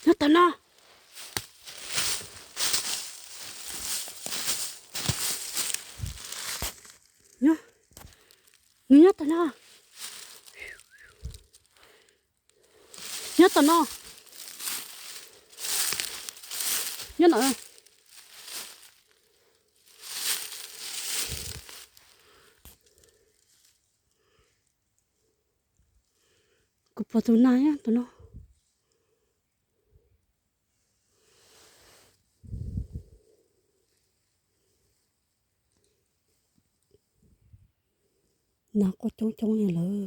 Nyob tom no. Nyob, nws nyob tom no. Nyob tom no. Nyob no. Kuv pom tus nas nyob tom no. Nas quaj coob coob li lawm.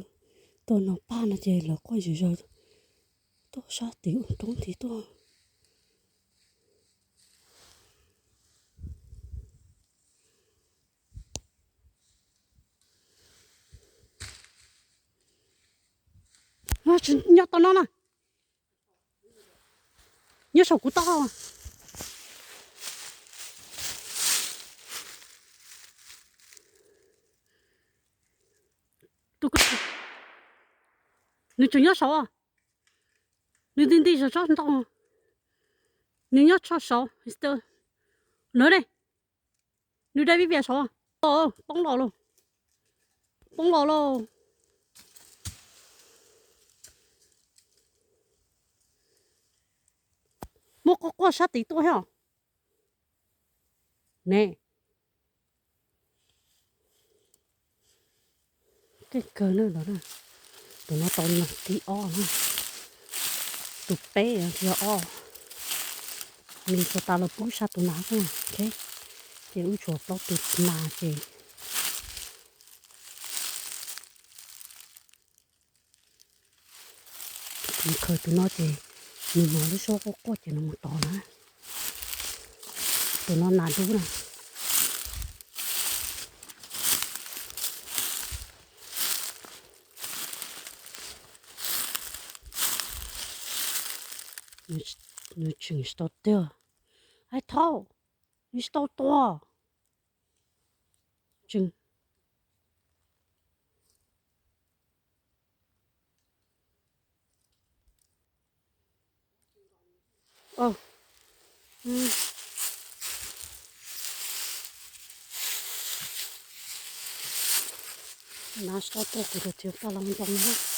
Tuaj no paj no ces lawv quaj zom zaws tuaj sab tim roob tid tuaj. Nyob tom no na. Nyob saum kuv toj. Nws tseem nyob saud. Nws nti nti saum tsob ntoo. Nws nyob tso saud. Lawv ne, nws dai vij vias saud. Poob los lauj. Poob los lauj. Muab quaj quaj sab tid tuaj thiab. Ne, keej kawg na. Tus no tau tib ob na. Tus peb yog ob. Nws txog tas los pub sab tus nas xwb. Ces wb tshuav plaub tus nas ces nws khaws tus no ces nws hnov lub suab quaj quaj ces nws mus tod na. Tus no nas dub na. Nws tseem tsis tau tuag. Ai thaub, nws tsis tau tuag. Tseem Nav tsis tau tuag, kuv tus txiv paj los ntoo na.